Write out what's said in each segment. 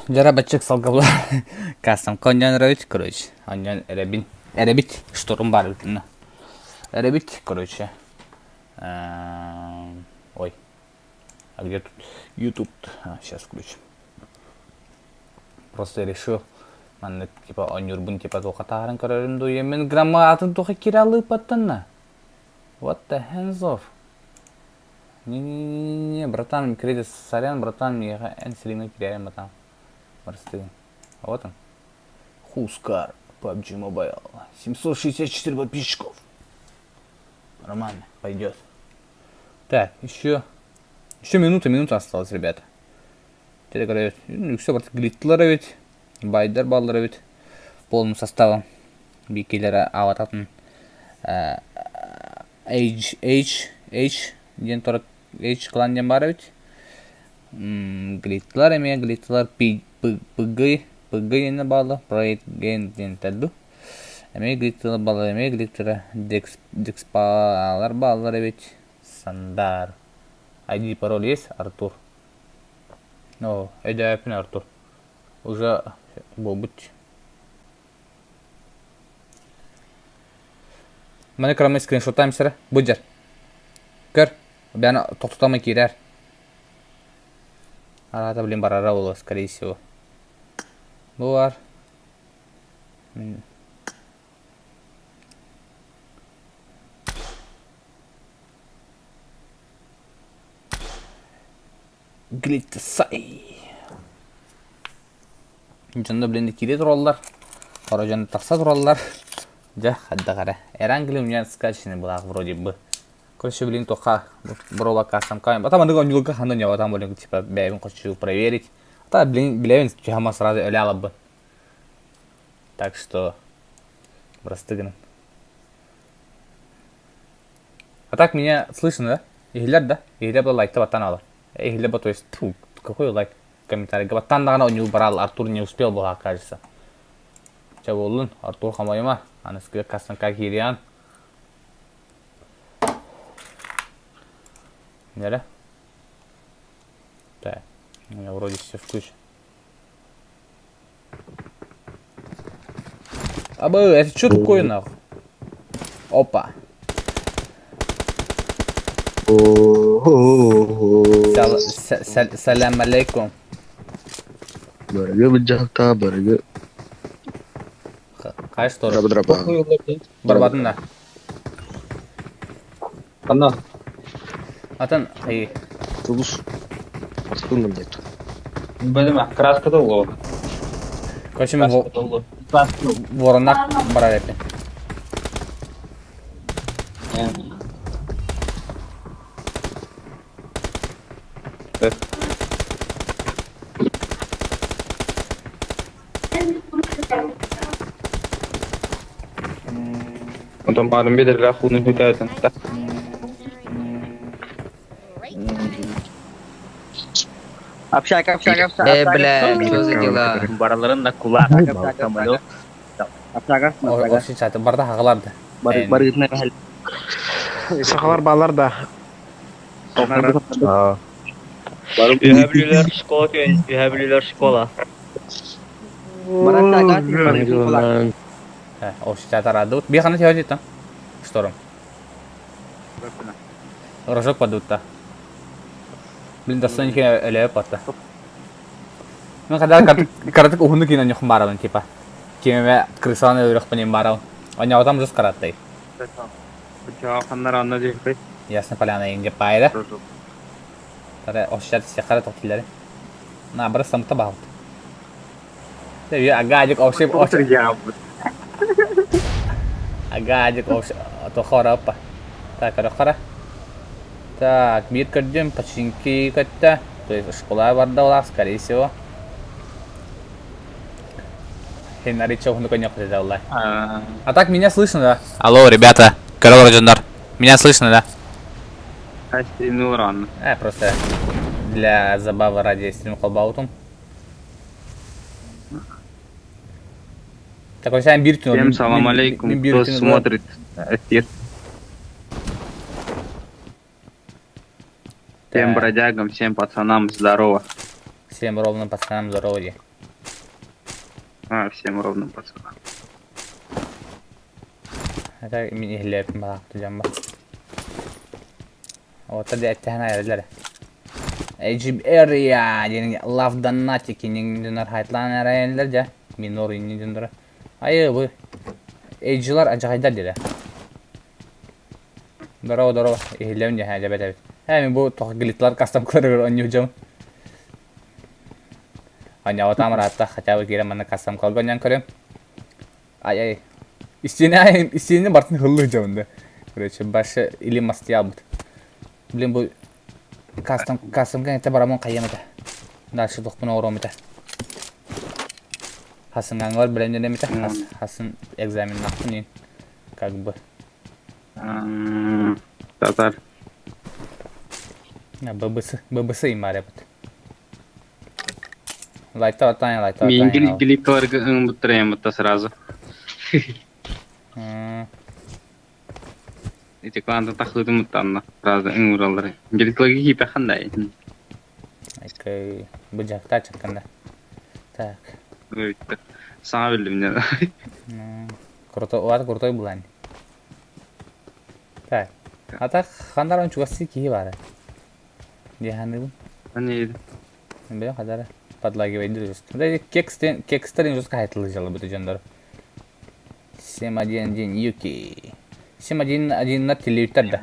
Дьара баччык салгабыла кассамка онньоон эрэбит, короче, онньоон эрэбин, эрэбит, шторм баар эбит онно. Эрэбит, короче, ой, а где тут YouTube? А, сейчас включим. Просто решил маннык типа оонньуурбун типа туохха таһааран көрөрүм дуу, мен грамматын туохха киирэ алыыппаттанна. What the hands off? Не-не-не, братан, кредит, сорян, братан, миэхэ эн стримҥэ киирээрэн братан. Барыстыгын. Вот он. Хускар, PUBG Mobile. 764 подписчиков. Нормально, пойдет. Так, еще... Еще минута, минута осталась, ребята. Телеграм, үксэ барыта глиттылар эбит, байдар бааллар эбит полным составом. Биикилэрэ аавататын H, H, H диэн турар H клан диэн баар эбит. Глиттылар эмиэ глиттылар P, P, PG, PG диэннэр бааллар, Project Gen диэнтэр дуу. Эмиэ глиттылар бааллар, эмиэ глиттера Декс, Декспалар бааллар эбит. Сандар. ID пароль есть, Артур? О, өйдөөпүн Артур. Уже буолбут. Маны кырамай скриншоттаан сэрэ. Бу дьэр. Көр. Бэйэни тохтотомой киирэр. Араата блин барара буолуо, скорее всего. Бу бар. Глиттсай. Дьонно блин киирэ тураллар. Хоро дьон тахса тураллар. Дьэ, хайдах эрэ. Эрангли у меня скачанный была вроде бы. Короче, блин, тоха брола кассам кайм. Потом аны онньулга ханна не там блин, типа бэйэбин хочу проверить. А блин, билэбин чахама сразу өлө алабын. Так что бырастыгын. А так меня слышно, да? Иһиллэр да? Иһиллэр да лайкта баттан алар. Иһиллэр ба, то есть, тьфу, какой лайк? Комментарийга баттан даҕаны оонньуу барал Артур не успел была, кажется. Чэ буоллун, Артур хомойума, аныскыга кассанка киириэн. Нэрэ? Так, у меня вроде все включено. Абы, это что такое нахуй? Опа. Салям алейкум. Барыга быдьахта, барыга. Хайа сторону? Барбатын да. Ханна? Атын хай. Тулус. Артун нет. Бөлүмэ, краската улуу. Короче, мен воронак барар этим. Онтон баарын биэдэрэлээх ууну үтээтин. Общага, общага, общага. Э, бля, что за дела? Бараларын да кулаак самолет. Общага, О, сейчас барда хагаларды. Барытына Сахалар баалар да. Үһэ бүлүүлэр школа күн, үһэ бүлүүлэр школа. О, сейчас радует. Бихана тебе там. Шторм. Рожок падут-то. Блин, достойники эле патта. Ну, когда каратык уһуну кино нюхум барабын, типа. Кимеме крысаны өлөрөхпүн барабын. Оня там жус караттай. Ханнар анна диэхпит. Ясно поляна инге пайда. Тара ошчат сехара тоқтилары. На, бара самта баалт. Агадик ошип ошип. Агадик ошип тохора опа. Так, хара. Так, биир көрдүм, починки көттө. То есть школа барда олар, скорее всего. Хенарича уһуну көньөк А так меня слышно, да? Алло, ребята, Карл Роджендар. Меня слышно, да? Ну рано. Просто для забавы ради стрим холбаутум. Так, сен бир түн. Всем салам алейкум, кто смотрит эфир. Всем бродягам, всем пацанам здорово. Всем ровным пацанам здорово дии. А, всем ровным пацанам. Это мин иһиллээбиппин баҕаахтыы дьон бар. Оттор дьэ эттэһэн айарылар. Egypt area диэн love донатик иннин дьоннор хайтлаан эрайэллэр дьэ. Минор иннин дьонноро. Айы бу Эйджилар адьахайдар дире. Здорово, здорово. Иһиллэбин дьэ, дьэбэт эбит. Ээ, мин бу тоқ глитлар кастом кыларыгар онньуу дьом. Онньоҕотаам ыраатта, хотя бы киирэн манна кастом кылга онньоон көрүм. Ай-ай. Истиэнэ истиэнэ бартын хыллыы дьон да. Короче, башы или мастиябыт. Блин, бу кастом кастом кэнниттэн барамын хайыам этэ. Дальше тохпун оҥоруом этэ. Хасыҥҥаҥҥар бэлэмнэниэм этэ. Хасын экзаменнаахпын иин. Как бы. Татар. ББС ББС имаребыт. Лайта отаня, лайта Мин отаня. глиткаларга ыңбыттарайым бутта сразу. Ити кланта тахлыдым уттанна. Сразу ыҥыраллар. Глиткаларга киипэ хандай. Окей. Бу дьахта чакканда. Так. Саҥа биллим дьэ. Крутой, уат крутой булан. Так. А так хандаран чугастыы киһи баара. Дии саныыбын. Аны Бэйэм хадара подлагивайдыр жестко. Да кекстен кекстер жестко хайтылы жалыбыты дьоннор. 7-1-1 Юки. 7-1-1 на телевизор да.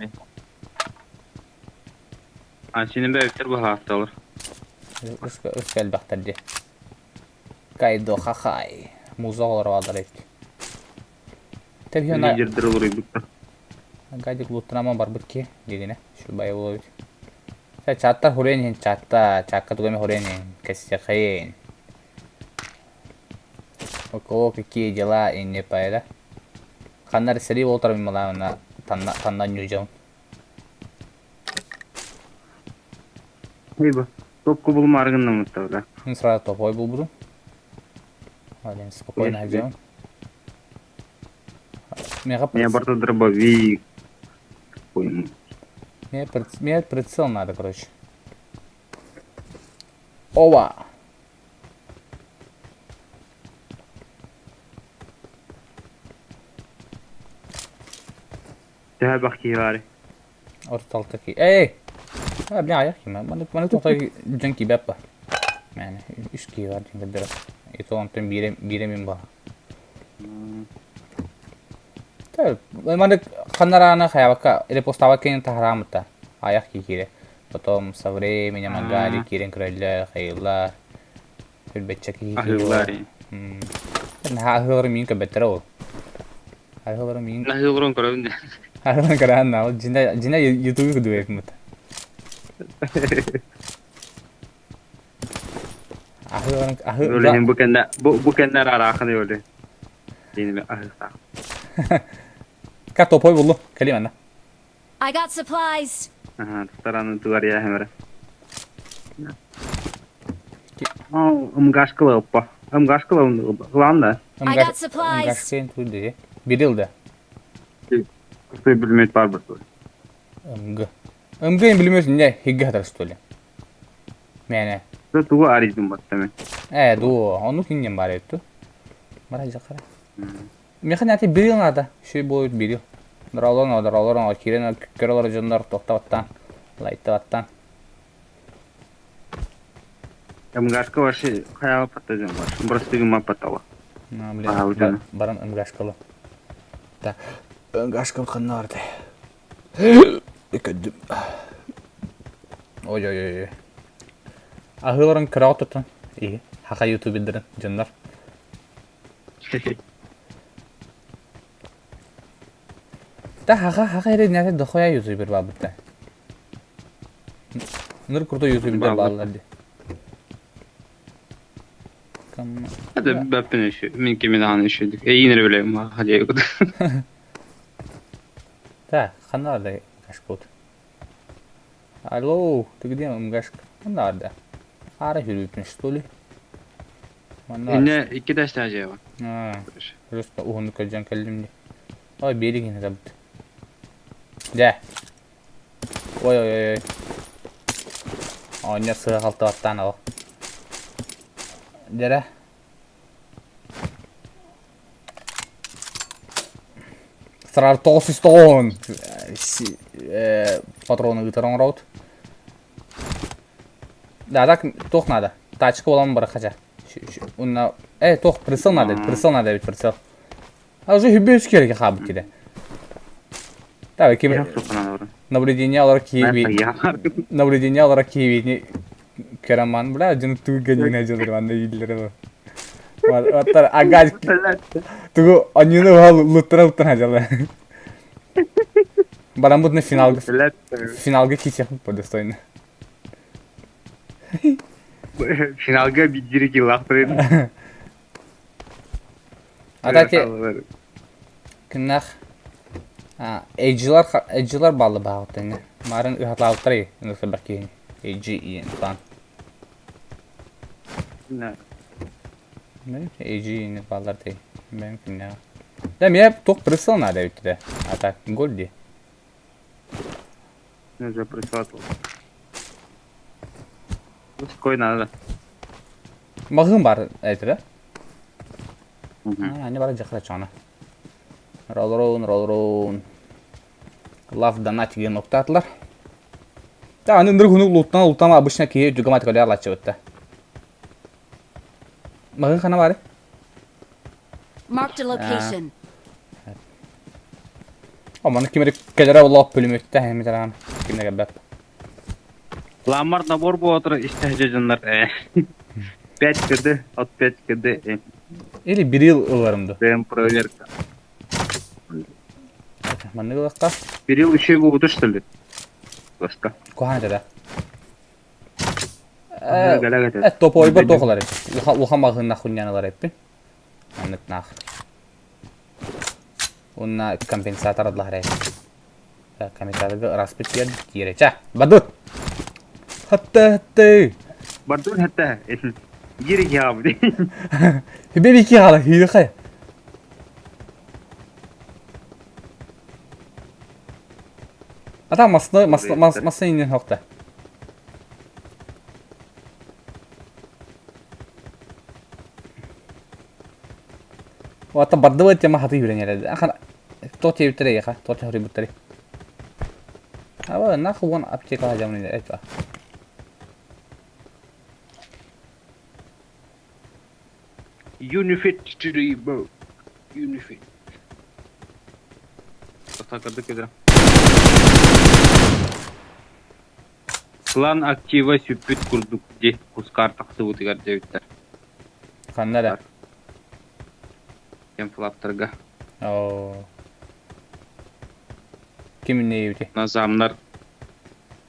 А сини бэйэктэр баһаахталар. Үс элбэхтэр дии. Кайдо хахай. Муза олору эбит. Тэбиһэн Лидердер олоруйбуттар. Гадик луттанама барбыт ки дигине. Шулбай болобут. Чаттар хурен иһин чатта, чакка тугами хурен иһин, кэссэхэйин. У кого какие дела и не поэда. Ханнар сэрии болтар мималаана танна танна ньүдьон. Хейба. Топку булмааргыннаммыттар да. Мин сразу топовой булбутум. Блин, спокойно идем. Мега Меня барта дробовик. Мне прицел надо, короче. Ова! Төһө бах киһи баарый? Орталта ки. Эй! А, бля, аяк киме. Маны маны тоқтай дьон кибэп ба. Мәне, үс киһи бар диэн көрдөрөр. И то онтон биирэ биирэ мин ба. Маны ханнарааны хайабакка репостаабат киһини таһараамыта. Аяк киирэ. Потом со временем агари киирэн көрөллөр, хайыллар. Үрбэччэ киһи Аһыыллар. Наһаа аһыылары миин көрбөттөрө ол. Аһыылары миин Аһыыларын көрөбүн дэ. Аһыыларын көрөһөн ол дьинэ дьинэ ютубу кудуэпмыт. Аһыыларын аһы Өлүһүн бу кэннэ бу бу кэннэ араахын өлү. Диэн аһыахтаах. Ка топой буллу. Кэлим анна. I got supplies. Аха, тараны тугар яһымара. Ымгашкала оппа. Ымгашкала главное. I got supplies. Ымгашкын туйды. Бирил да. Куртой билмет бар бір МГ. МГ им билмес не хигге хатар что ли. Мэне. Да тугу аридым баттаме. Э, дуо, ону киннен бар этти. Мара жакара. Меха нати бирил надо. Шүй будет бирил. Дралон, дралон, кирен көрөлөр дьоннор тохтабаттан, лайттабаттан. МГшка вообще хаял паттазем бар. Просто гыма паттала. Блин, баран МГшкалы. Так, МГшка ханна барды. Көдүм. Ой-ой-ой. Аһыыларын кыра отутун. И хака ютубердерин дьоннор. Да хаха хаха эрэ нэрэ дохуя ютубер баабытта. Ныр крутой ютубердер бааллар ди. Это бэппин еще. Мин кимин ахан еще. Эйин эрэ билэм хадья Так, ханна да гашкот. Алло, ты где, МГшка? Ханна да. Ара жүрүпүн что ли? Инне икки тәстә жева. Просто уһунну көрдьөн кэллим дии. Ой, биэри гинэ табыт. Дьэ. Ой ой ой ой. Оонньор сыа халтыбаттаан ол. Дьэрэ. Сарар 990 патроны ыытар оҥоробут. Да, так туох надо? Тачка буолан бары хача. Уонна э туох прицел надо, прицел надо эбит прицел. А уже хүббе үс киэргэ хаабыт киде. Так, ким наблюдение алар киви наблюдение алар киви кераман бля дьон тугу гэнигинэ дьылыр манна ииллere Аттар агай тугу аньыны луттара луттара дьалла. Барамбыт на финалга финалга киирсиэхпит по достойно. Финалга бидири киллахтырын. Атати күннэх эйджилар эйджилар баллы баҕаттыҥ. Марын ыһатлаабыттар ынырсыбар киһини. Эйджи иен тан. Эйджи иен баллар дей. Мен күннэх. Да мне туох прицел надо ведь да. А так гольди. Уже прислал. Какой надо? Маҕаһыын баар этэ да? Аны бара дьахара чоно. Роллорун, роллорун. Лав донат деген октаатылар. Да, аны ындыр күнү луттан луттан обычно киһи дьугамат көлө алачыбытта. Маҕаһыын хана баары? Marked a location. Оманы ким эрэ кэлэрэ олоох пулеметта эмитэрaan ким да кэлбэт. Ламар набор буолар истэ дьоннор 5 кд от 5 кд Или бирил ыларым ду. ДМ проверка. Маннык ылахха. Бирил еще бугуту что ли? Баска. Куһаан этэ да. Э, топойбор туох ылар Улахан маҕаһыыннах хунньан ылар эппин. Маннык наах. Уонна компенсатор адлаһар Компенсаторга ыраспыт тиэр тиэрэ. Бадут! Хатта хатта! Бардун хатта. Гири киабы. Беби ки хала хири Ата масны масны масны инен хокта. Ата бардыбыт тема хаты юрен Ахан Туох диэбиттэрэ эйиэхэ? Туох хоруйбуттарый? Аба, нахуй вон аптекаҕа дьамын это. Unifit today, bro. Unifit. Такырдык кедра. План актива сүппүт курдук ди кускар тахсыбытыгар диэбиттэр. Ханна да? Темфлаптарга. Оо. Ким иннейбити? Назамнар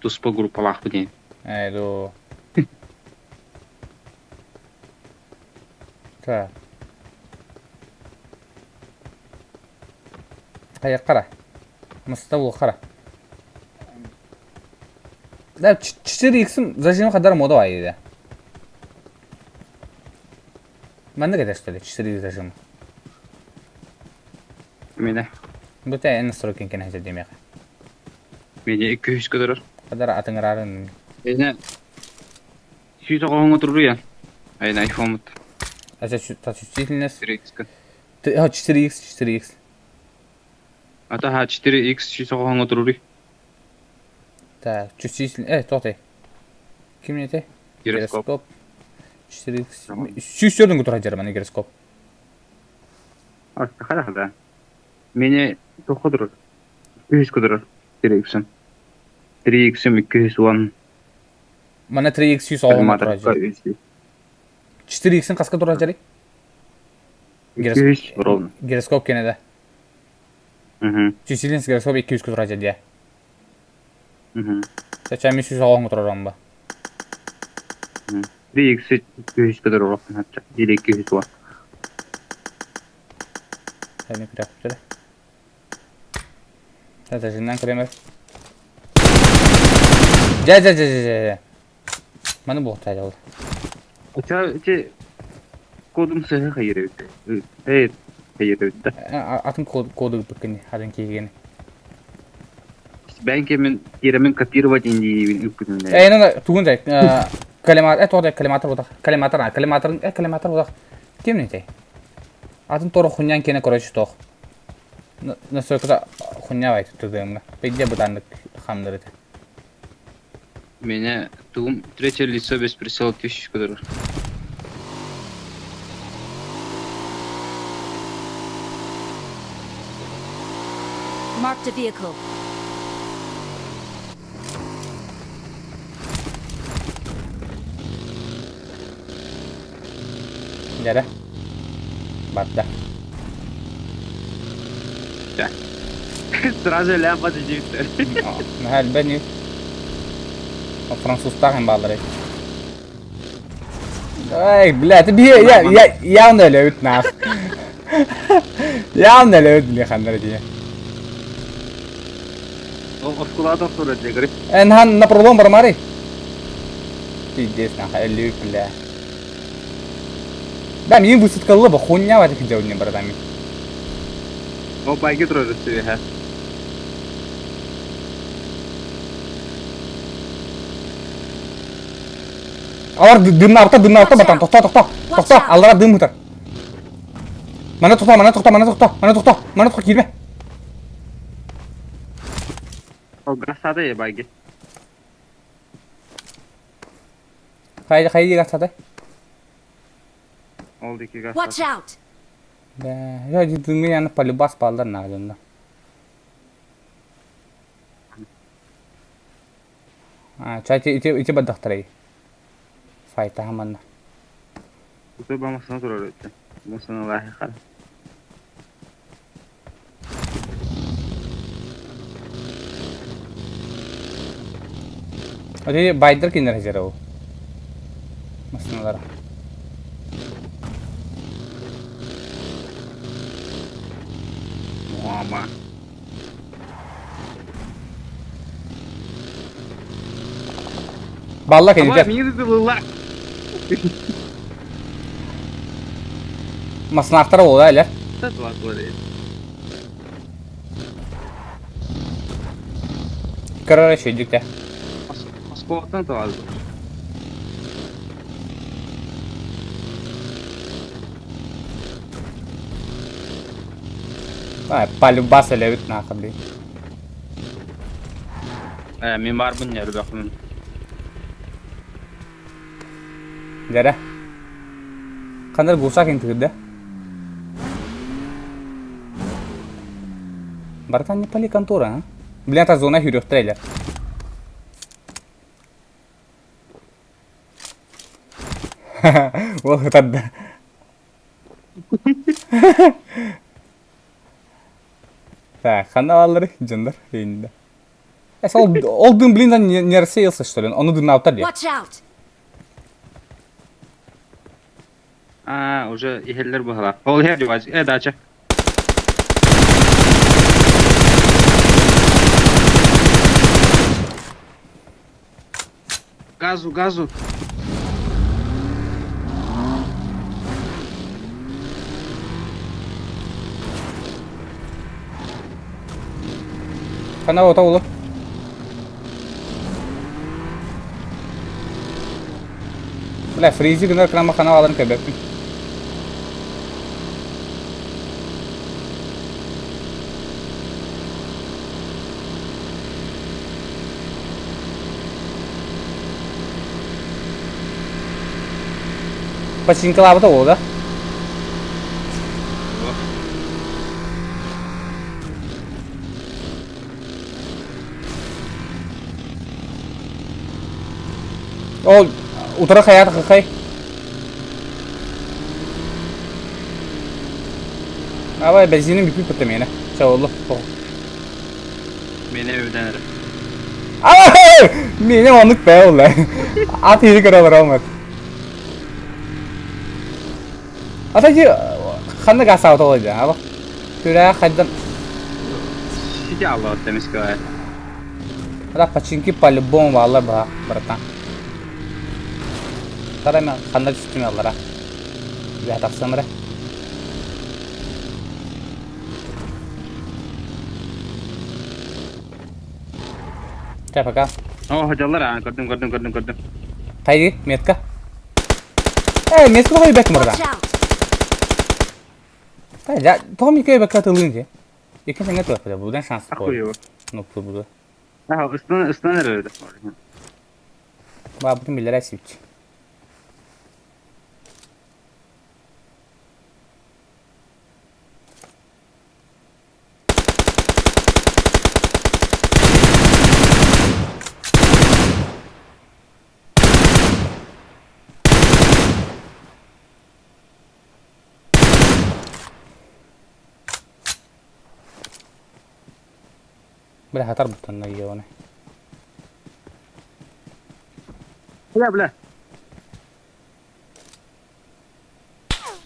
туспа группалаахпыт диэн. Ээ доо. Так. Хайа Маста хара. Да, 4x зажим хадар мода бар Маннык этэ что ли, 4 зажим. Мене. Бу тэ эн настройкин кэнэ сирдемиэхэ. Мене 200 көтөрөр. Хадар атыҥырарын. Эне сүүс оҕоһуҥа туруруйа. Айна iPhone-мут. А чувствительность? 4x. 4x, 4x. Ата 4x сүүс оҕоһуҥа туруруй. Так, чувствительность. Э, тоқтай. Ким не те? Гироскоп. 4x. Сүүс төрдүн турар жер гироскоп. Хара да. Мене тоққа тұрар. 200 тұрар. 3x. 3x 210. Мана 3x 110 турар жер. 4x қасқа турар жер? 200 ровно. Гироскоп кене да. Угу. Чувствительность гироскоп 200 турар жер дия. Угу. Чачами 110 турар ба. 3x 200 тұрар. Или 210. Сәне күрәп Тәтәжиннән күрәмер. Жа жа жа жа жа. Маны бу тайда ол. Уча эти кодум сыһы хайыр эбит. Э, хайыр эбит да. Атын код коду быккын хадын кийген. Бәнке мен киремен копировать инди үпкүнүн. Э, нана тугун да. Коллиматор, э, тоҕо коллиматор утах. Коллиматор, а, коллиматор, э, коллиматор утах. Ким не Атын тору хунян кене короче тох. Настройката хуня байт тудымга. Пейде бытаннык хамдырыт. Меня тугум третье лицо без прицела тысячу долларов. Marked a vehicle. Дьэрэ. Барда. Сразу ляпа дьиктэр. Наһаа элбэни. Французтаах им бааллар. Ай, блядь, би я я явно өлөбүт наах. Явно өлөбүт били ханнар дии. Оскулаат охсор дьэгри. Эн на пролом бармары. Пиздец, нахуй, өлүү, бля. Да, мин высадкалла ба хуйня в этих дел не братами. О, байги турар өссө Алар дымна дымна братан, тохто, тохто, тохто, аллара дым бутар. Мана тохто, мана тохто, мана тохто, мана тохто, мана тохто, киирбэ. Ол гасада е байги. Хайда, хайда гасада. Ол дики Watch гасада. out! Да, я дымы яны полюбас балдар нагдында. А, чай ити ити бадахтарай. Файта хаманна. Уту бамасына турар өттө. Масына лахи хал. Ати байдер кинер хежер ол. Масыналар. Муама. Балла Ама кенитер. мири дылла. Масынақтар ол әлі. Татва турар. Кырар шөйдүктэ. Осколоттан таваз. Ай, полюбас элебит нахуй, блин. Э, мен барбын нер бакмын. Дәрә. Қандар гусак интигде. Братан, не пали контора, а? Блин, это зона хюрёх трейлер. Ол хытарды. Так, хана алыр, жындар, енді. Э, ол, ол дым, блин, не, не рассеялся, что ли? Он дым на Watch out! А, уже ихеллер бахала. Ол хер диваж. Э, дача. Газу, газу. Хана ота олы. Бля, фризи гынар крама хана аларын көбөппүн. Починкалабыта ол да? Ол утара хаят хай. Абай бензинин бүпүп бітті мені. Ча олу. Мени өйден Абай! Мени онук бә ол. Ат ири көрө бар алмат. Ата жи ханна гаса отолойду. Аба. Түрә хайдан. Сити Аллах темискай. Ата починки по-любому балар ба, братан. Тара мен ханна түстүм аллара. Бә тапсам ра. Ча пока. О, хожалар, а, көрдүм, көрдүм, көрдүм, көрдүм. Хайди, метка. Э, метка тоҕо өйбөккүн Watch братан? out! Та, я, тоҕо метка өйбөккө атылыын дии. Икки тэҥҥэ туох будан шанс Ахуево. Ну, буду. Аха, ыстан ыстан эрэр. Баабытын биллэрэ сипчи. Бля, хатар буттан ебаный. Бля, бля.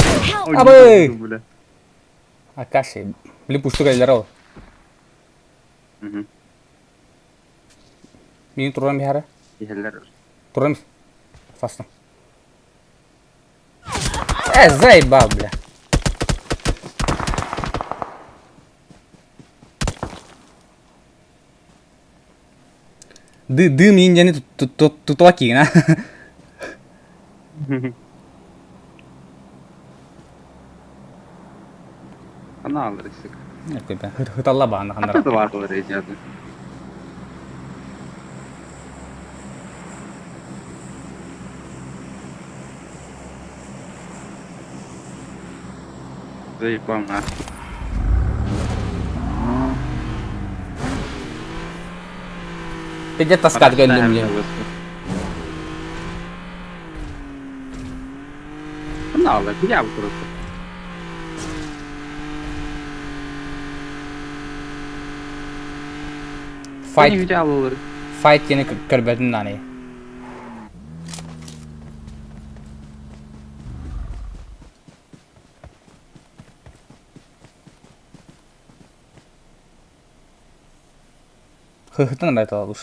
Help! Ой, Абы! Бля. Акаши. Били пушту кэллэр ол. Мгм. Мин туран биһара. Иһэллэр. Туран фастым. Э, заебал, бля. Ды дым индияны тутула киин, а? Ана алыр исик. Хыталла баана Ата ханнара. да баалар эжады. Заебал на. Пиздец таскать кэллим диэн. Ана алыр, я просто. Fight, алыр. fight диэни көрбөтүн нааны. Хыхытын ырайталалыш.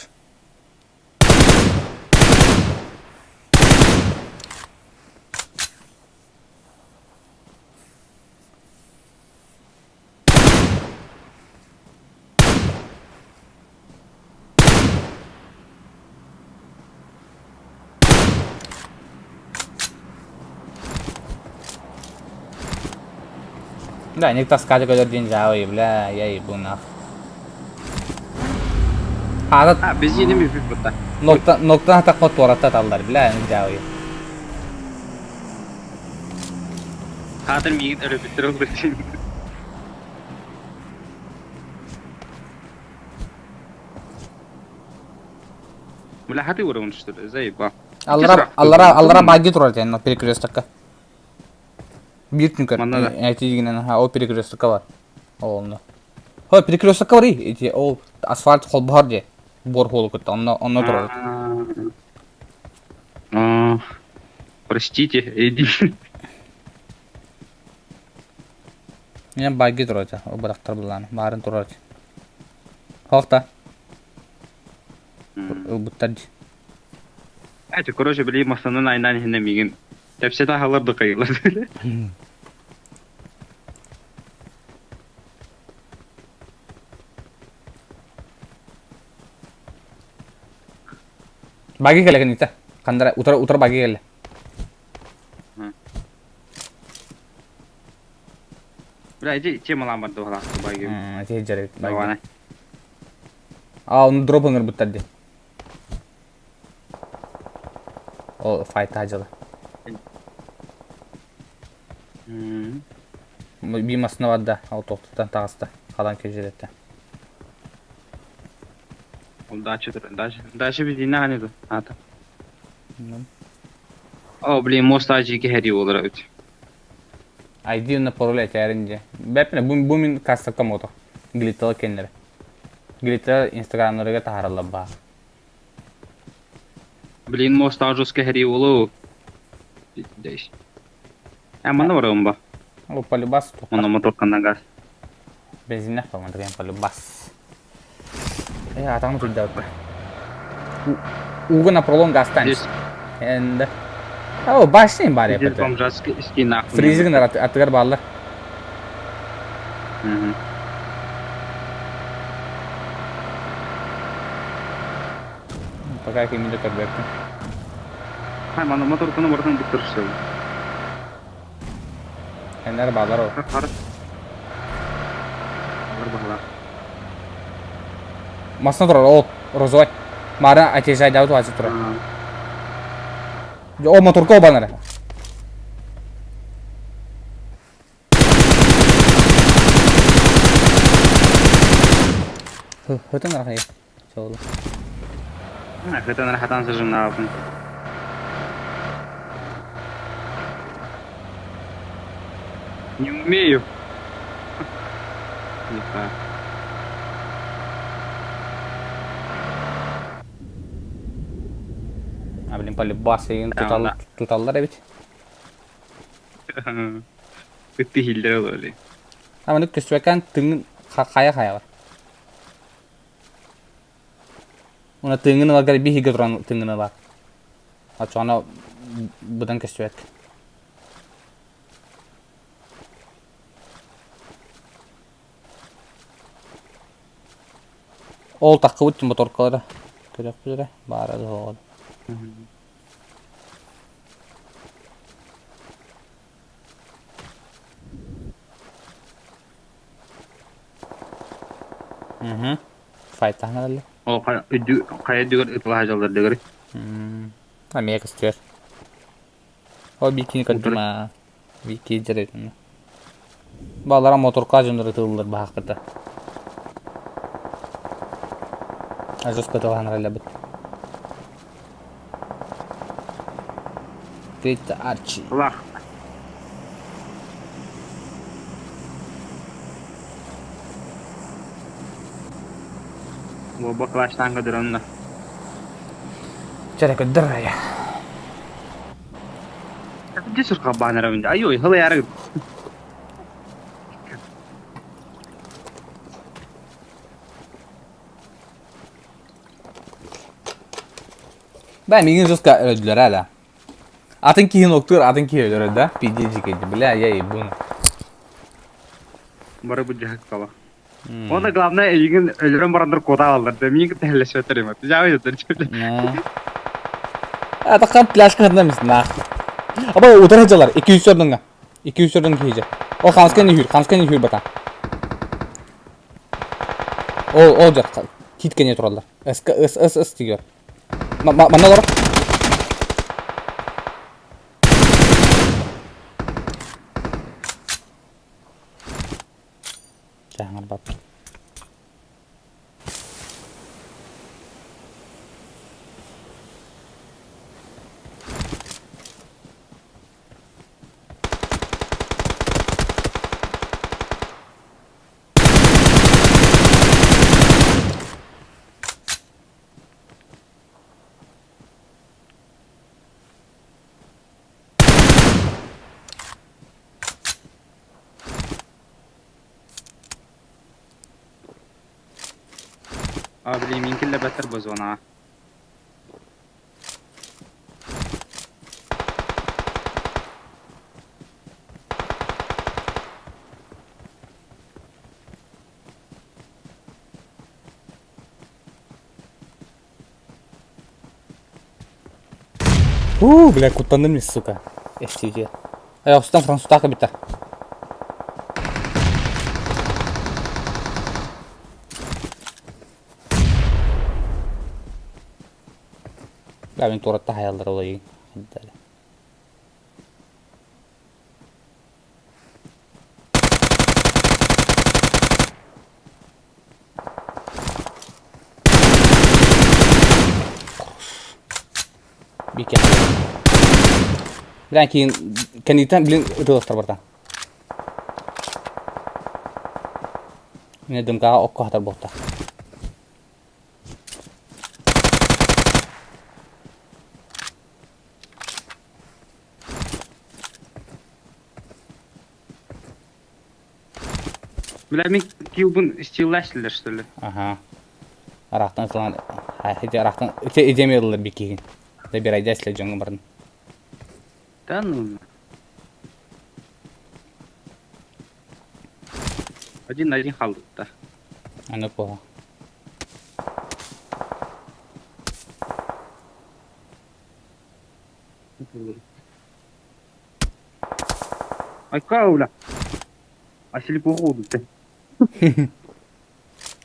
Да, не таскать көдөр диэн жаабы, бля, я ебу нах. Аата А, biz yeni mi burada? нокта ноктан хатакка туоратта таллар, бля, не жаабы. Хатыр мигит өрө битир oldu. Бля, хаты урон что ли? Заебал. Аллара аллара аллара баги турар диэн но перекрестокка. Биир түнкөр. Манна да. Эти дигинен ха ол перекрестокка бар. Ол онно. Хо перекрестокка бар эти ол асфальт холбор де. Бор холу кытта онно онно турар. А, Простите, иди. Мен баги турар эти. Ол барактар булан. Барын турар. Хокта. Ылбыттар ди. Эти, короче, били масанын айнан хинне мигин. Тепсета халарды кайылар. Баги келеген ите. Кандара утар утар баги келе. Бля, иди, темалан бар дохла, баги. Эти жарит баги. Давай. А, он дроп ыңырбыттар ди. Ол файт ажылы. Бимасына барды, ал тоқтыттан тағысты. Қалан кежелетті. Ол дача тұр, дача. Дача biz yine hani dur. Ата. О, блин, мост ажики хери olur öt. ID на пароль этәринде. Бәпіне, бу мин кассакка мото. Глиттала кеннер. Глиттала инстаграмнарыга тахаралла ба. Блин, мост ажуска хери olur. Дейш. А мана барам ба. Ол полюбас Оны мотор канагас. Бензин нах деген полюбас. Э, атаңы түйді өтті. Угы на пролонг останется. Здесь Енді. О, башни бар здесь епті. бомжатский ски нахуй. Фризигін атыгар баллар. Мгм. Пока кемінде көрбеппін. Мана моторканы барытын бүттөрүшсөбүн. Эннер баалар ол. Хар. Алар баһылар. Масына турар ол. Розовай. Мара отъезжай туһаачы турар. О моторка обанара. Хытын арахай. Солу. Хытын арахатан сыжымнаабын. Не умею. Не знаю. А блин, полюбас егин туталлар эбит. Ытты хиллер ололи. Аманы көстүбэкэн тыҥын хайа хайа бар. Уна тыҥын ыларгар биһиги туран тыҥын ылар. Оччоҕуна быдан көстүбэт. Ол таххыбыт моторкалара көрөхпүт эрэ баара да суоҕа. Мгм. Файтаһын эрэллэр. Ол хайа үрдүгэр ытылаһа дьаллар дэгэр. Эмиэ көстүөр. Ол бикини көрдүм аа. Бики дьэрэтин. Балара моторка дьоннор ытыллар баһахпыта. Ажос кытылаһан эрэллэрбит. Крит Арчи. Лах. Буолба класстаан көдөрөннө. Чэрэ көдөр ая. Дьэ сурхабаан эрэ Айой, хылайары. Бә, миигин жестко өлөрдүлэр да. Атын киһин октуур, атын киһи өлөрөр да. Пиздец дьикэйди. Бля, я ебуну. Бары бу дьаһык кала. Онно главное эйигин өлөрөн барандар куота алаллар да миигин кытта хэллэспэттэр им. Жаабай дэтэр. Атахан пляжка хатна нах. Аба утар хажалар 200 ордунга. 200 ордун киһи. О хамскан үһүр, хамскан үһүр бата. Ол ол жақ титкене тураллар. С С С С тигер. Манна олорор. Чаһаҥарбат. А, блин, минкилле бәтер бу зона. У, бля, куттанным сука. Эстиге. Аяқстан французтака битта. Бля, мин туоратта хаяллар олайын. Бике. Бля, кейін кәнитен блин ытылықтар барта. Міне дымкаға окко хатар болта. Бля, мин килбын стилләшләр, что ли? Ага. Арақтан ытылан, хайте арақтан, ите идемелер бикигин. Да бир айда силе жоңго бардым. Да ну. Один на один қалдық та. Аны поха. Айка ула. Асили плохо удутте.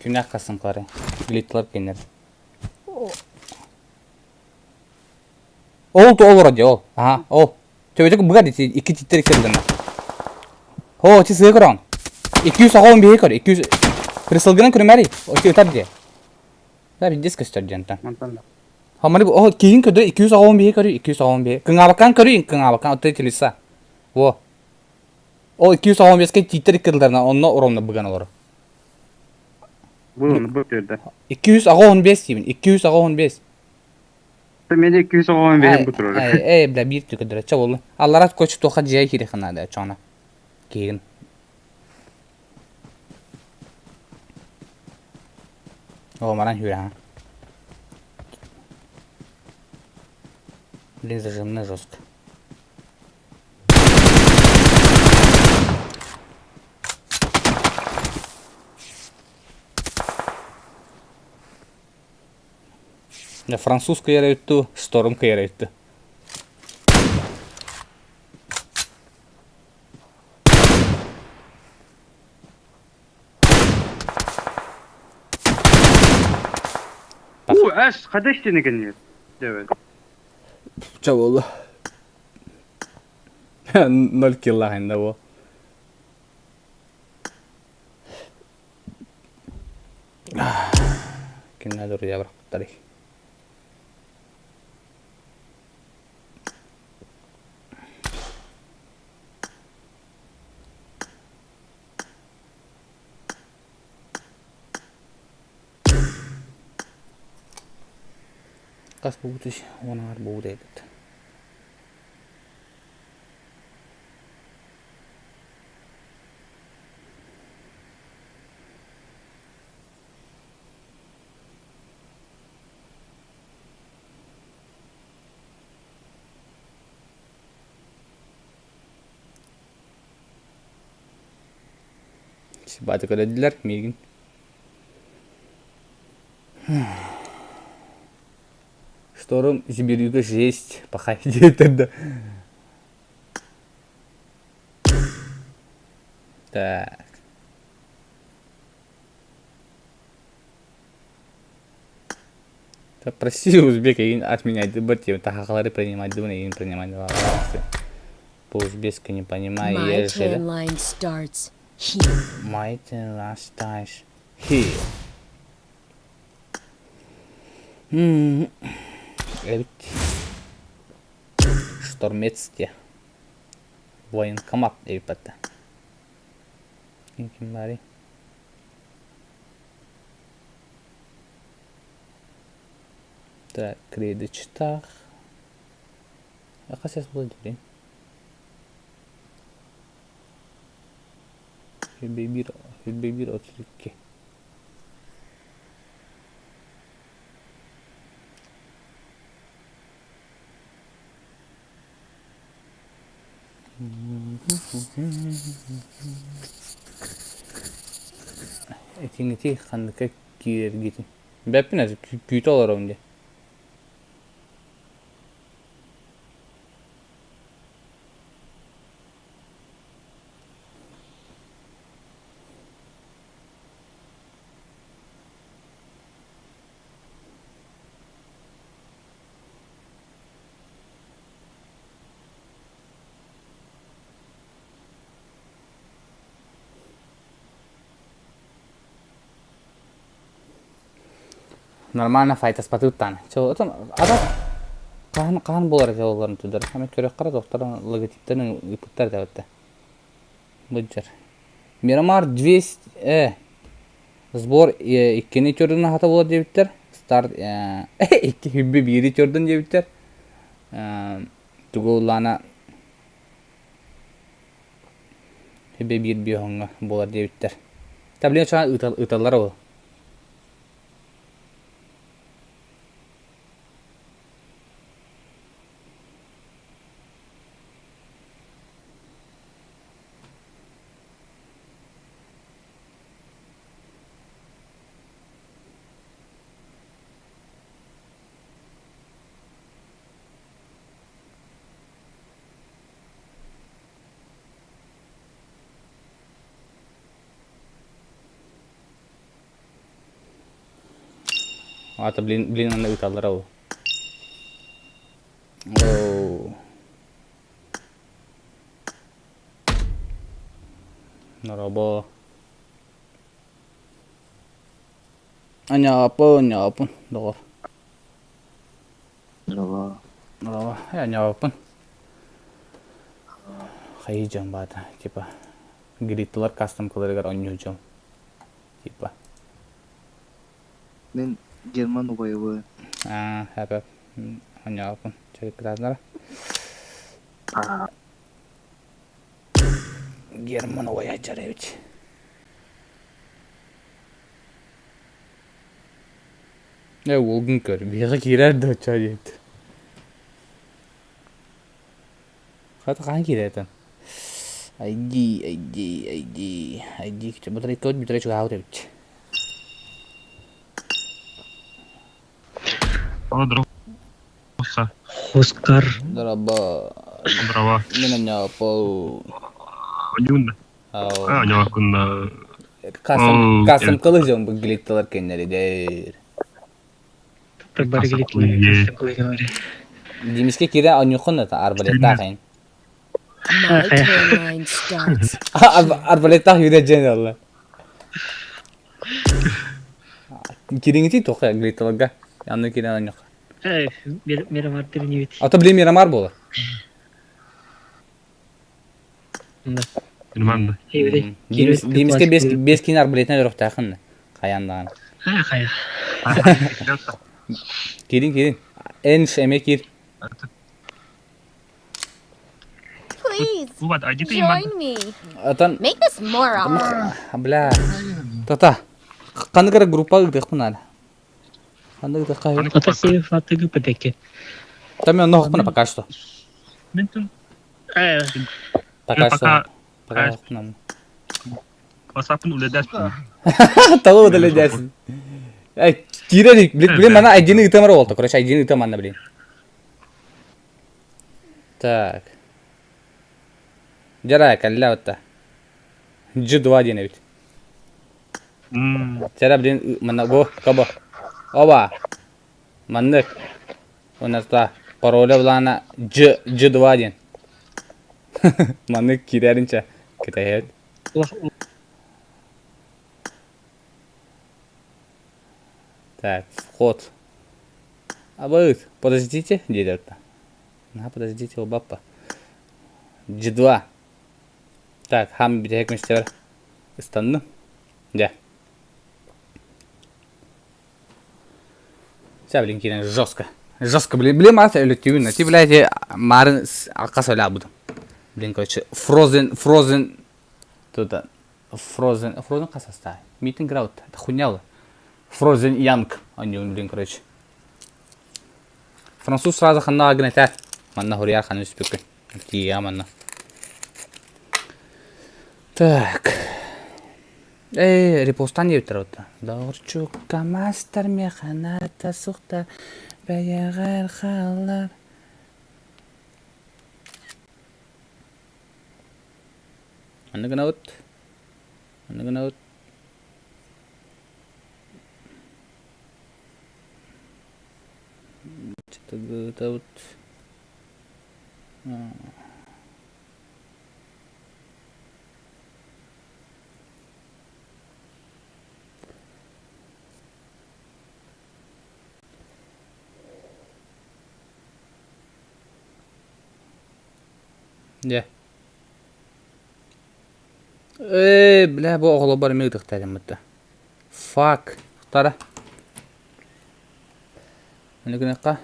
Күнэх хасымкалары. Глитлар кенер. Ол то олор ди ол. Аха, ол. Төбөтө быга ди икки титтер икки дана. О, ти сыгы көрөн. 200 оҕон биһи көр. 200 Присылгынан көрүмәри. О, ти ытар ди. Да, видес көстөр диэнтэн. Мантан да. Хамары о киин көрдө 200 оҕон биһи көрү 200 оҕон биһи. Кыҥаабаккан көрү кыҥаабаккан оттой телеса. Во. Ол 215-ке тииттер икки тылларына онно уромна быган олору. Бу оны бу төрдө. 215 деймин. 215. Мен 215 бу турар. Эй, бля, биир түкөдөрө. Ча болу. Аллара көч тоха жия кире ханада чона. Киин. О, маран хүрә. Блин, зажимны жестко. Да, французская ярайтты, штормка ярайтты. У, эс, кадеш тенеген Девет. Ча болду. Ноль килла ханда бу. Кимнә друзья бырактары. Кас буутуш, онар буут этот. Баты көрөдүлөр миигин. Шторм Сибирюга жесть, пахай диэтэр да. Так. Да прости, узбек, я отменять дыбар тахахалары принимать дыбын, я принимать По-узбекски не понимаю, My я же, да? timeline starts here. My last times here. Эбит. Штормецте. Военкомат эбит Ким бары? Так, кредичтах. Акасяс була дии. Бибир, бибир 32. Этиңити ханныка киирэргитин. Бэппин аты күүтэ олоробун дии. Нормально файтаспатыттан. Ата хаһан хаһан буолар дьалларын тудар. Ами көрөх қара доктор логотиптерин ыпыттар дабытта. Быджар. Мирамар 200 сбор иккини төрдүн хата буолар диэбиттэр. Старт икки хүбби биири төрдүн диэбиттэр. Тугу улаана хүбби биир биоһоҥҥо буолар диэбиттэр. Таблин чаан ыталлар ол. Аата блин, блин аны ыыталлара ол. Оу. Норобо. Аньаапын, аньаапын, доҕор. Здорово. Здорово. Э, аньаапын. Хайыы дьон баата, типа, гриттылар кастом-кыларыгар онньуу дьон. Типа. Мин Герман убайыбын. Аа, хэп Аньаапын. Чарыккытаатынара. Герман убайа Чаревич. Э, уолгун көр, биһиэхэ киирэр да оччо диэт. Хата хаһан киирэр ID, ID, ID, ID бүтэрэ бүтэрэ чугаһаабыт эбит. Хускар. Дороба. Здорово. Мин аньаапыл. Онюн. Ау. Аньаакунна. Касым касым кылыжым бу глитталар кеннеридер. Димиске кире анюхун это арбалеттаах ин. My turn line starts. Арбалеттаах юрэ дьэн алла. Кириңити тоқы глитталарга. Анны кире анюх. Мирамар тренивит. Ата блин Мирамар буолар. Мирамар. Димиске бес бес кин арбалетинен өрөхтаахын. Хайандаан. Хайа. Кирин кирин. Эн эме кир. Please join me. Атан Make this more awkward. Бля. Тата. Ханнык эрэ группа ыытыахпын наада. Ханнык ыытыахха Ата сиэ фатыгы пэтэкке. Там мен онно пока что. Пока что. Пока что. WhatsApp'ын үлэдэспин. Того удалядясин. Эй, киирэр, блин, блин, мана айдины ыытамар буолта. Короче, айдины ыытам манна, блин. Так. Дьара, кэллэ отта. G2 диэн эбит. Дьара, блин, манна бу, кабо. Оба. Маннык. Унаста пароля булаана G, G2 диэн. Маннык киирэринчэ кэтэһэт. Так, вход. Абыт, подождите, диэт На, подождите, баппа. G2. Так, хам бүтэһик мистер ыстанным. Дьэ. Вся, блин, киирэн жестко. Жестко, блин, блин, мас өлөттүүн. Ти, блядь, марын алқа сөйлә будым. Блин, короче, Frozen, Frozen, тут, Frozen, Frozen қасаста. Meeting Ground, это хуйня Frozen Young, они, блин, короче. Француз сразу ханна гнетер. Манна хурьяр ханна үспүккүн. Тиийэ манна. Так. Эй, репостан диэбиттэр отта. Доҕорчукка мастар механата сухта бэйэҕэр хааллар. Манна гынабыт. Манна гынабыт. Чытыгытабыт. Дьэ. Ээ, бля, бу оҕолорбор эмиэ ытыктаатым Fuck. Тара. Аны гыныахха.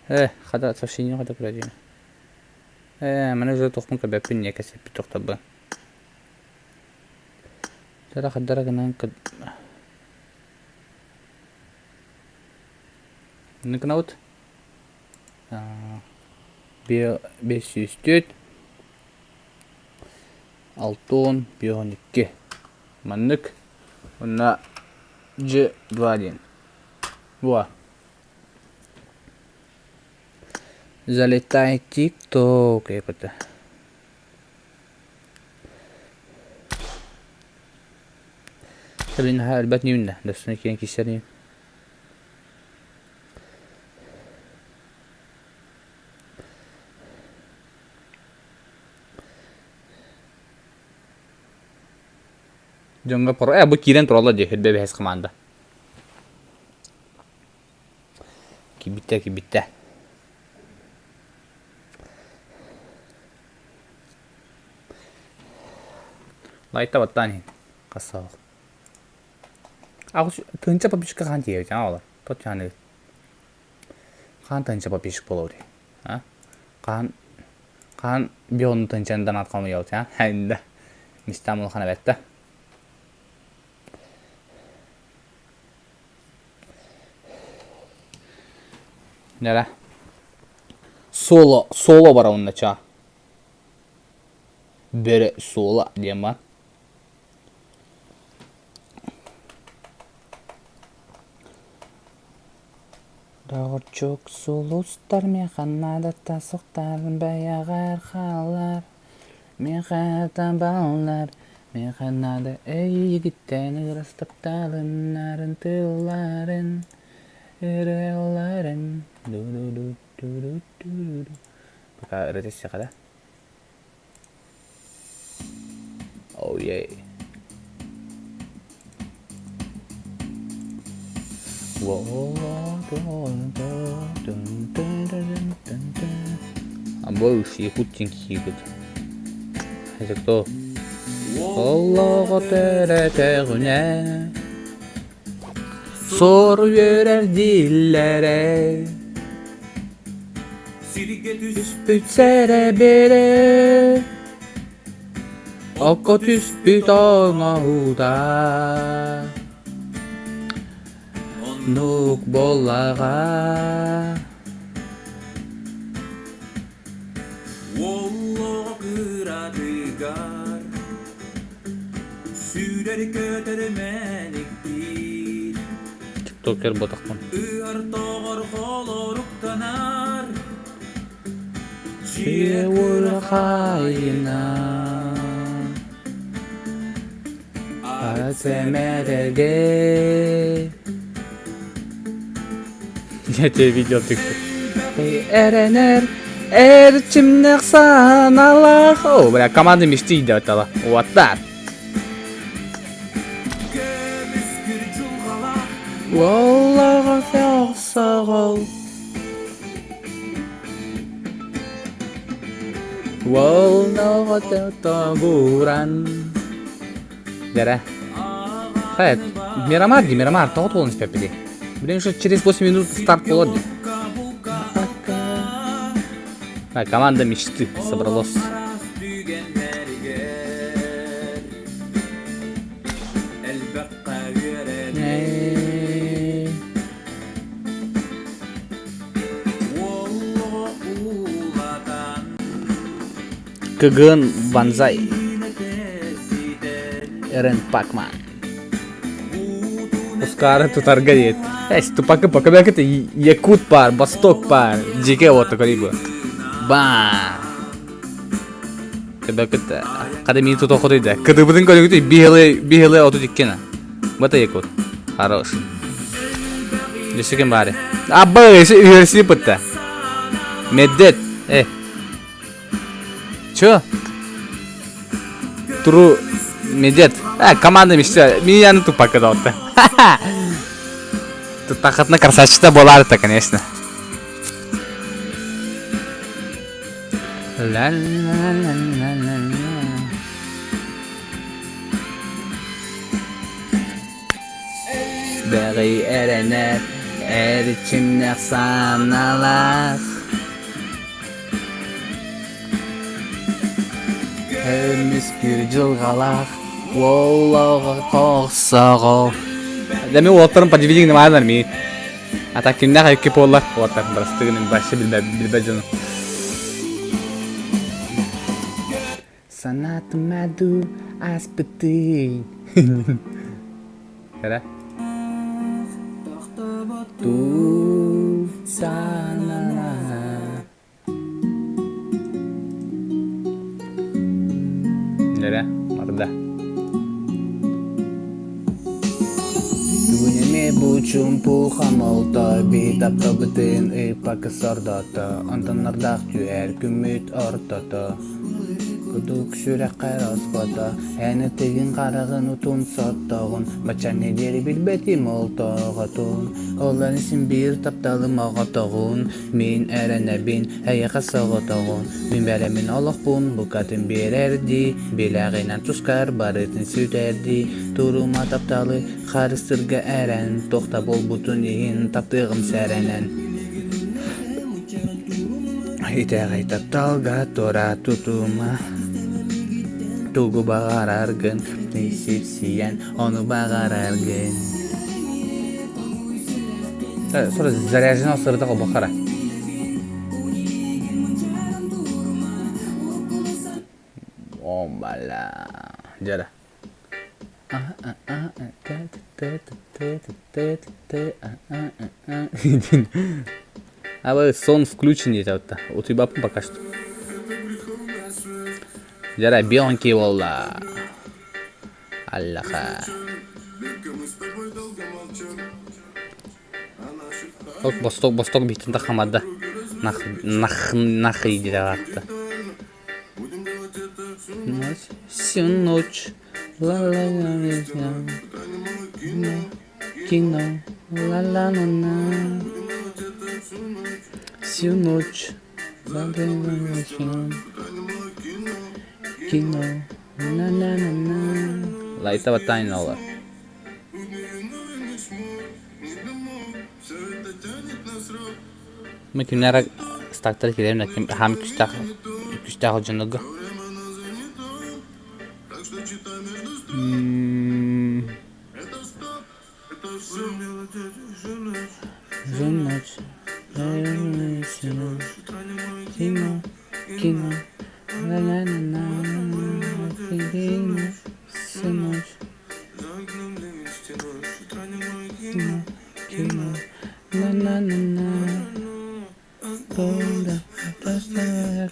Э, хата сообщение хата көрөдүн. Э, маны уже тохпун көрбөппүн не кэсэппит тохтобун. Тара хаддара гынан Ныкнаут. 504 6 52 Маннык уонна G2 диэн. Во. Залетай тик-ток эпэтэ. Блин, наһаа өлбөт ньүүн да, дөссүнэ киирэн киирсэр ньүүн. Дьоҥҥо про... Э, бу киирэн тураллар дии, үрбэ бэһис команда. Киирбиттэ, киирбиттэ. Лайта баттаан иһин. Хас саҕах. Аҕыс тыһыынча подписчикка хаан тиийэбит аа олор. Тот чааныгыт. Хаан тыһыынча подписчик буолабыт а? Хаан хаан бион тыһыынчаны донат хомуйабыт а? Хэнда. Мистам улахан эбэтта. Нера. Соло, соло бар онно чаа. Бөрө суола диэн баар. Доҕорчук сулустар миэхэ наадата суохтар бэйэҕэр хаалар миэхэ табаллар миэхэ наада эйигиттэн ыраас тапталыннарын тылларын ырыаларын ду-ду-ду-ду-ду-ду Пока ырыа түстэххэ да Oh yeah. Абы якут киирбит. Это кто? Олоҕо төрөтөҕүнэ Сор үөрэр дииллэрэ Түспүт сэрэбирэ Окко түспүт оҥоһуута Оннук буоллаҕа Уоллоҕо кыратыгар Сүүрэр-көтөр мэниктиир Тиктокер ботахпын. Ыар-тоҕор холоруктанар Дьиэ урахайына Ацемерге Я тебя видел тикток. Эрэнэр эрчимнэх саналах. О, бля, команда мечты идет, Вот так. Уоллаҕа саҕал Уоллаҕа тобуран Дэрэ. Хайа, Мирамар дии, Мирамар, тоҕо туолан испэппитий? Блин, что через 8 минут старт буолар дии. А, команда мечты собралась. КГН Банзай. Эрен Пакман. Ускары тутарга диэт. Эс, тупакы пока это Якут пар, Восток пар. Дьике вот такой бы. Ба. Көбөкүт хада мин тута хотуйда. Кыдыбытын көрүгүт биһиле биһиле оту диккена. Бата якут. Хорош. Десекен баары. Абба, үөрси пытта. Меддет. Э. Чё? Тру Медет. А, команда мечта. Меня на тупак кадалта. Тут тахатна красавчита была-то, конечно. Ла-ла-ла-ла-ла-ла. Бэҕэй эрэнэр эрчимнэх санаалаах Көмүскүр дьылҕалаах уоллаҕа кохсоҕол Да мен уолаттарым подведение маанар ми. А так кимнээх экки буоллар уолаттар бырастыгын вообще билбэт дьону. Санаатыма дуу ааспытын Эрэ Туу санана Эрэ барда. Чуумпу хомолто биир тапталбытын ыыппакка сордоото, онтон ардах түһэр күммүт ортото Кудук сүрэххэр оспото, эн ытыгын хараҕын утун соттоҕун, баччаҥҥа диэри билбэтим ол тоҕотун, ол эн син биир тапталым оҕотоҕун, мин эрэнэбин эйиэхэ соҕотоҕун, мин бэлэмин олохпун букатын биэрэрдии, билэҕинэн тускар барытын сүтэрдии, турума тапталы Харыстыырга эрэн, туох да буолбутун иһин таптыаҕым сэрэнэн. Итэҕэй тапталга туора тутума, тугу баҕараргын сипсийэн, ону баҕараргын. Заряжено сырдык обухара. Омбала. Дьара. Абы сон включен диэтэ утуйбаппын пока что. Дьара беленький буолла. Аллаха. Ок босток босток биһтин тахамада. Нах нах нах диэтэҕэ Всю ночь ла-ла-ла-ла кино ла-ла-ла-ла Всю ночь ла-ла-ла-ла кино ла-ла-ла-ла Лайта тайна олар. Мин кимнэр стактар киирэрим ким хаам күстээх күстээх дьоннорго. Кино, кино, всю ночь. Кино, на-на-на-на.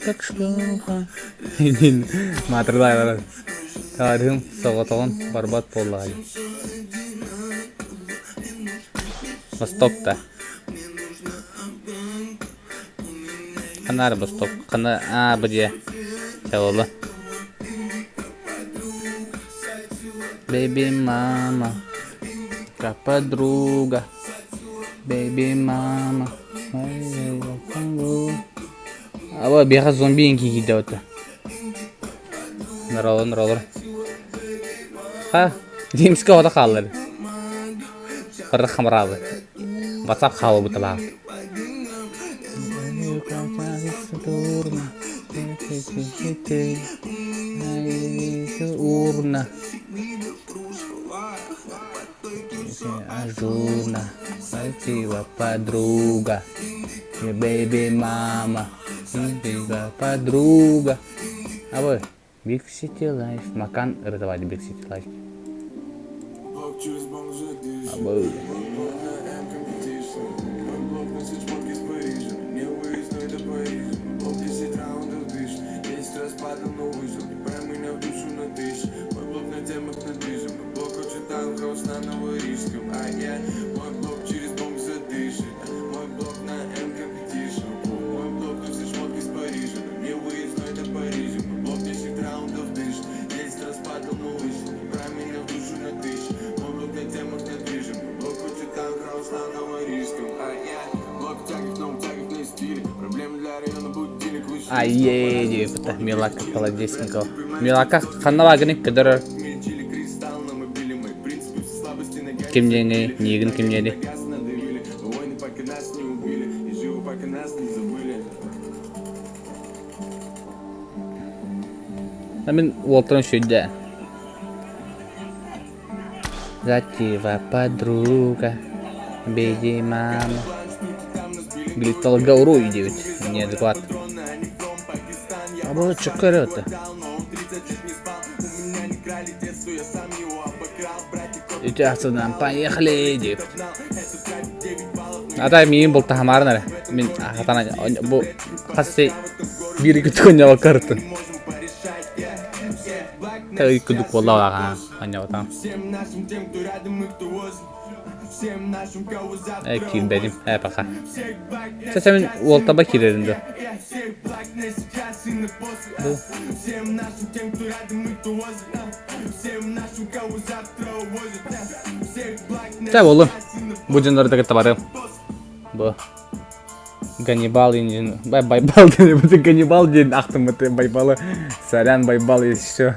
Как шлюха. Маатырдай Таарыһым соҕотоҕун барбат буоллаҕай. Восток-та. Ханаар Восток. Хана аа бу дьиэ. Чалылы. Baby mama, подруга. Baby mama. Аба биэхэ зомби иҥки киирдэ бата. Норолор, норолор. Ха, Димска оҕото хааллар. Барда хамараабы. WhatsApp хаалбыта баар. Урна. Ажурна, красивая подруга, baby мама, подруга. А вы Big City Life, Макан ырытабат Big City Life. Абы. Айе диэбитэ Милака Колодезникова. Милака ханна баагыный көдөрөр Ким диэний, миигин ким диэний? Мин уолтан үчүгэй Затива подруга, беги мама. Глиталга уруй диэбит, неадекват. А было чөккө это. Ити ахсынан поехали диэбит. Ата миигин бултаһамаарын эрэ. Мин хатана бу хас биир күтү картын. Ый кудук буолла аҕа анньабатам. Э, киирбэтим. Э, пока. Чэ, мин уолтаба киирэрим да. Бу. Чэ, буоллун. Бу дьоннору кытта барыам. Бу. Ганнибал инжин... Байбал диэн, Ганнибал диэн ахтыммыт Байбалы. Сорян, Байбал, еще.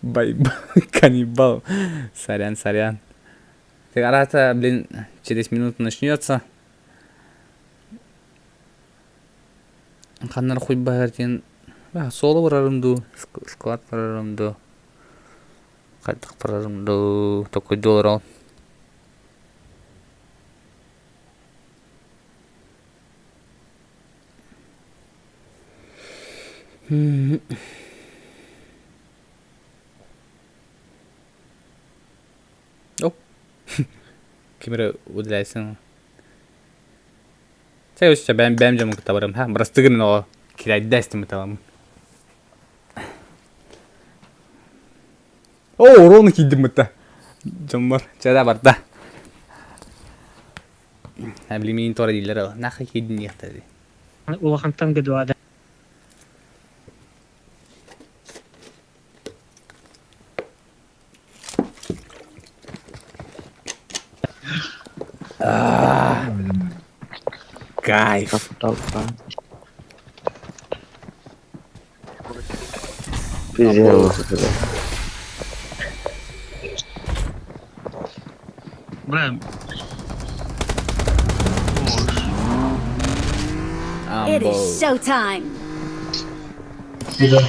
Байбал, каннибал. Сорян, сорян. Арата, блин, через минуту начнется. Ханнар хуй баһар диэн суолу барарым дуу, склад барарым дуу, хайдах барарым дуу, токуйдуу олорон. Оп. Ким эрэ уделяйсың. Чэ, өссө бэйэм бэйэм дьоммун кытта барыам. Ха, бырастыы гынан оҕо кирэйдэ истиммит аламмын. О, урону киирдим бытта. Дьоммор. Чэ да барда. Билимиин туора дииллэр ол. Нахай киирдин диэхтэрий. Улахантан гыдуада. Кайф. Бля. It is showtime.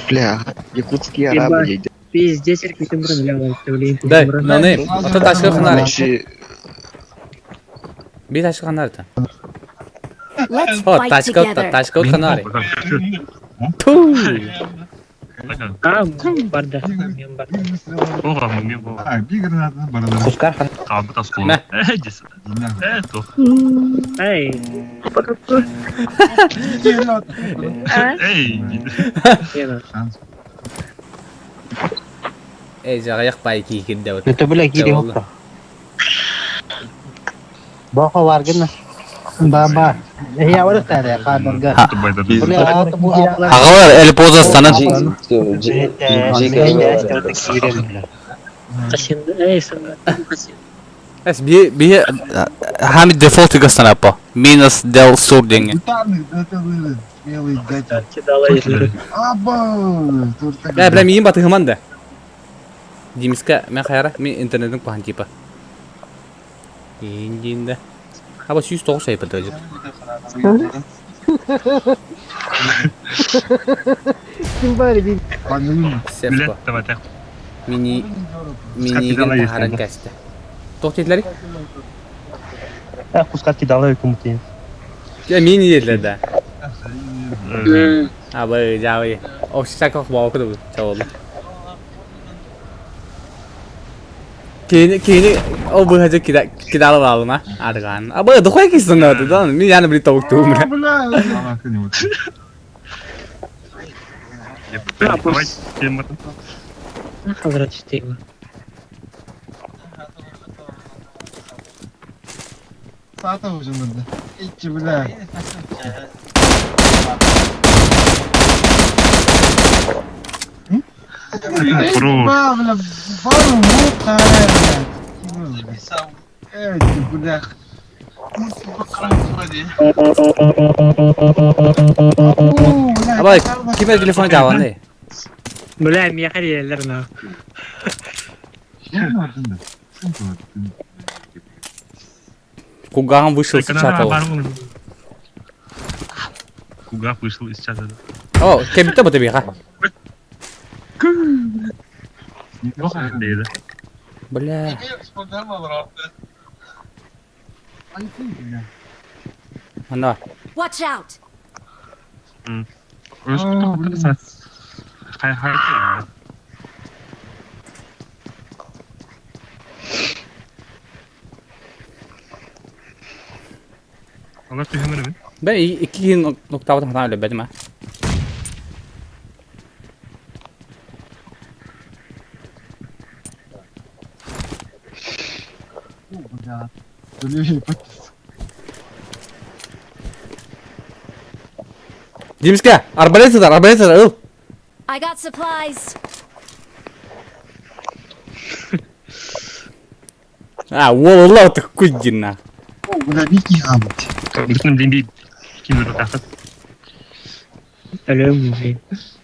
Бля, якутские арабы едят. Пиздец, эркитин бұрын Дай, наны, ата ташка ханары. Наши Би ташка ханары та. Let's О, fight ташка together. ташка ханары. Ту. А, барда. Мен барда. Оға, мен болған. Хускар хан. Қалбы тас Мә. қолы. Десе. Тоқ. Ай, Эй, дейді. Лена. Эй, жағаяқ бай киікірді вот. Это бля кири хопта. Баха варгын. Баба. Я варыктары кадырга. Ағалар, әлі поза станат. Эс би би хами дефолт игастан апа. Минус del sur деньги. Бля, бля, миин батыгыман да. Димиска, мен хайара, мен интернеттен кухан типа. Индинде. Аба 109 сайпа дажы. Ким бар би? Сепко. Мини мини тахаран кәсті. Тоқ дедлер? Кускар кидала өкүмүтин. Я мини дедлер да. Абы, жабы. Окшак бауы чабылды. Кейini кейini о быһа кида кидалы алына арган. Абы дохой кисин да да. Мен яны бир тавык туум. Сата уже мында. Ичи бля. Ба, бля, бару мут Эй, бля. Абай, кимер телефон жабанды. Бля, мияха диэллэр на. Куган вышел из чата. Куган вышел из чата. О, кебитте бу тебиха. Бля. Анда. Watch out. Ben iki nokta hata öyle bedim ha. Димска, арбалет сытар, арбалет сытар, ыл. I got supplies. А, уол ылла такой дина. Бля, Вики гамать. Бүтүн дин ким ырытахыт. Өлөм блин.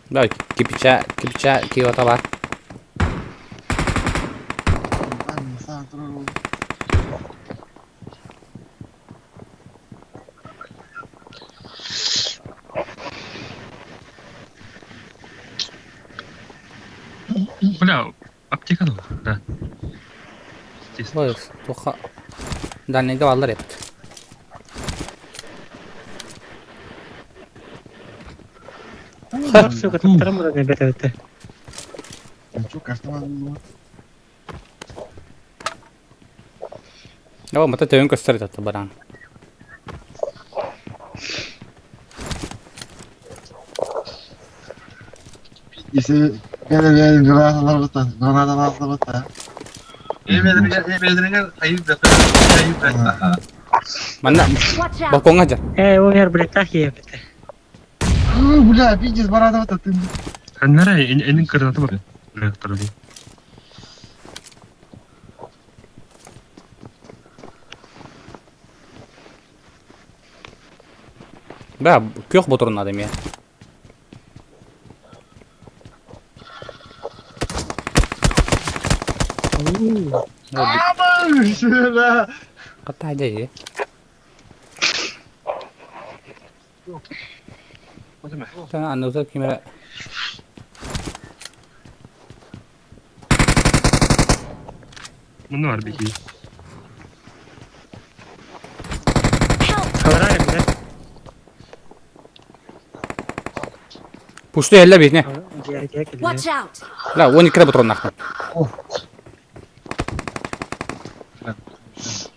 Да, кипича, кипича, киота бар. Бля, аптека да. Да. Ой, туха. Дальнейга баллар эпт. Сука, таптарам да не бетебете. О, мата төйін көстөр татты баран. Если граната граната Манна балконга жар. Э, ол яр блядь, так ебете. Бля, видишь, барана ты. Ханнара энин кырната бар. Реактор ди. Да, көх ботурун надо мне. Ката дьэ. Аннута кимера. Муну бар бики. Пушты элле битне. Watch out! Ла, он икре ботурун нахтан.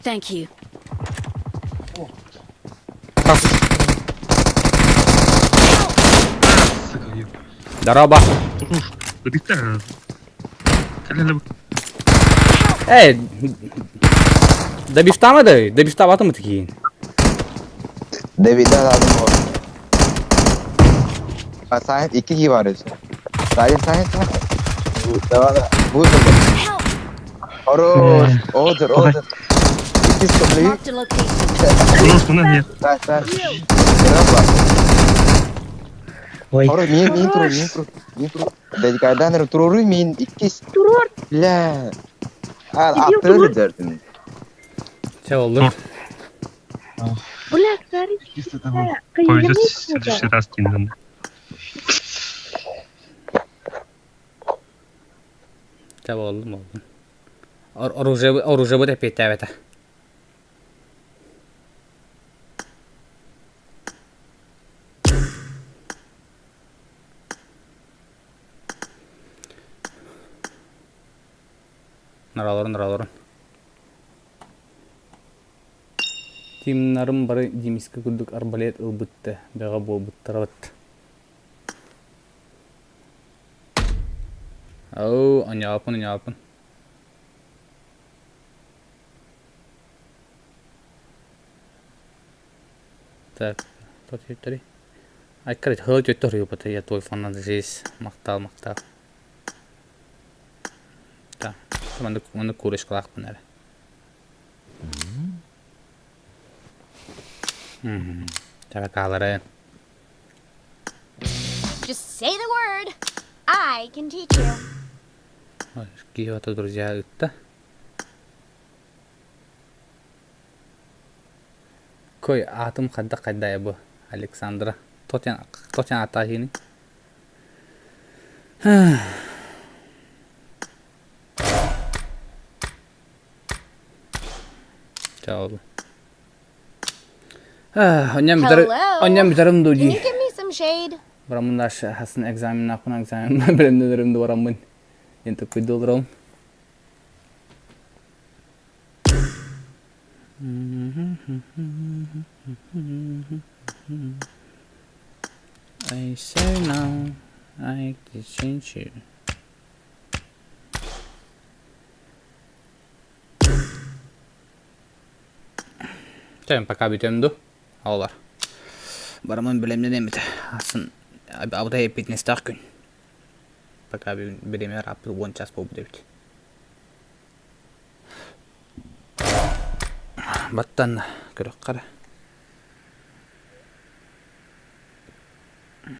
Thank you. Здорово. Биттер. Кэлэлэ Эй, добивтама да, добивтаватым такие. David'den lazım o. Ha, sahip iki kişi var üstüne. Sahip sahip sahip. Bu da bu da. Oros, odur odur. İki stoplayı. Marked a location. Oros buna niye? Sahip sahip. Sıra var. Ой. Oros min min tur min tur min tur. Dedikadan turur min iki. Turur. La. Al attırır derdin. Че oldu? Бля, смотри, Повезет в следующий раз кинем. Че oldu oldu. Оружие оружие будет опять это. Нараларын, нараларын. Тимнарым бары димиске курдук арбалет ылбытты, бега буолбуттарабыт. Оу, аньяапын, аньяапын. Так, тот юттари. Айкарит хыл жүттөр юпата я твой фанат здесь. Мактал, мактал. Так, манды манды куреш кылаакпын эрэ. Чабакалары. Just say the word. I can teach you. Киевата, друзья, ытта. Кой атым хадда кайда бу Александра. Тотян тотян атахини. Чао. Оням битер Hello. оням битерим Can дуди. you give me some shade? Барамын хасын экзамен акын экзамен билимдерим барамын. Енді күйділдірім. I say now, I can change you. Чэ, пока бүтөм ду. Оҕолор. Барамын бэлэмнэнэммит. Асын абытай эппиэтинэстээх күн. Пока бүгүн бириэмэ ырааппыт уон час буолбут эбит. Баттан көрөххө эрэ.